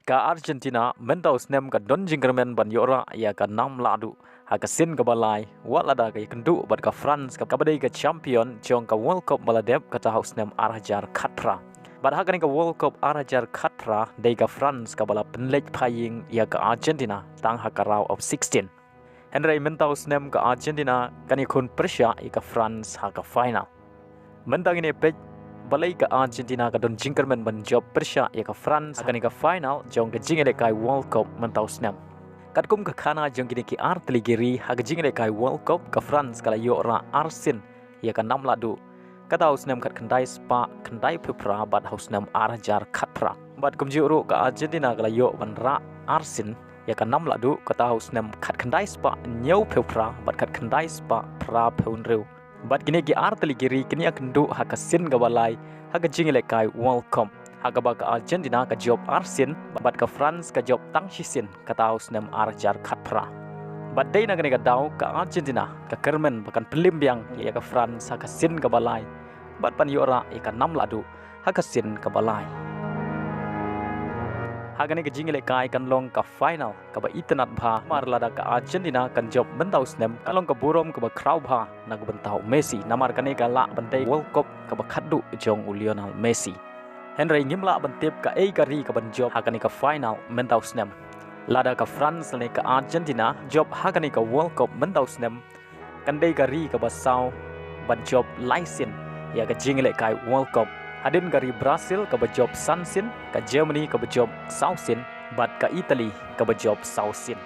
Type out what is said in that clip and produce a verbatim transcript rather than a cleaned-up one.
Ka Argentina mynta u snem ka don jingkyrmen ban ïoh rah ïa ka nam lahduh ha ka sien kaba lai, wat lada ka ïakynduh bad ka France, kaba dei ka champion jong ka World Cup ba la dep kata ha u snem ar hajar khatphra. Bad ha kane ka World Cup ar hajar khatphra, dei ka France kaba la pynleit phai ïing ïa ka Argentina tang ha ka round of sixteen. Hynrei mynta u snem ka Argentina kan ïakhun pyrshah ïa ka France ha ka final. Mynta ngin ïa peit balei ka Argentina ka don jingkyrmen ban jop pyrshah ïa ka France ha kane ka final jong ka jingïalehkai World Cup mynta u snem. Katkum ka khana jong kine ki artylli ki ri ha ka jingïalehkai World Cup, ka France ka la ïoh rah arsien ïa ka nam lahduh, kata ha u snem khatkhyndai spah khyndaiphew phra bad ha u snem ar hajar khatphra. Bad kumjuh ruh ka Argentina ka la ïoh ban rah arsien ïa ka nam lahduh, kata ha u snem khatkhyndai spah hynñiewphew phra bad khatkhyndai spah phraphew hynriew. Bad kine ki artylli ki ri kin ïakynduh ha ka sien kaba lai ha ka jingïalehkai World Cup, ha kaba ka Argentina ka jop arsien bad ka France ka jop tang shisien, kata ha u snem ar hajar khatphra. Bad dei na kane ka daw ka Argentina ka kyrmen ba kan pynliem biang ïa ka France ha ka sien kaba lai bad ban ïoh rah ïa ka nam lahduh ha ka sien kaba lai. Ha kane ka jingïalehkai kan long ka final kaba itynnad bha, namar lada ka Argentina kan jop mynta u snem, kan long ka burom kaba khraw bha na ka bynta u Messi, namar kane ka lah ban dei World Cup kaba khatduh jong u Lionel Messi. Hynrei ngim lah ban tip kaei ka ri kaban jop ha kane ka final mynta u snem. Lada ka France lane ka Argentina jop ha kane ka World Cup mynta u snem, kan dei ka ri kaba saw ban jop lai sien ïa ka jingïalehkai World Cup, hadien ka ri Brazil kaba jop san sien, ka Germany kaba jop saw sien, bad ka Italy kaba jop saw sien.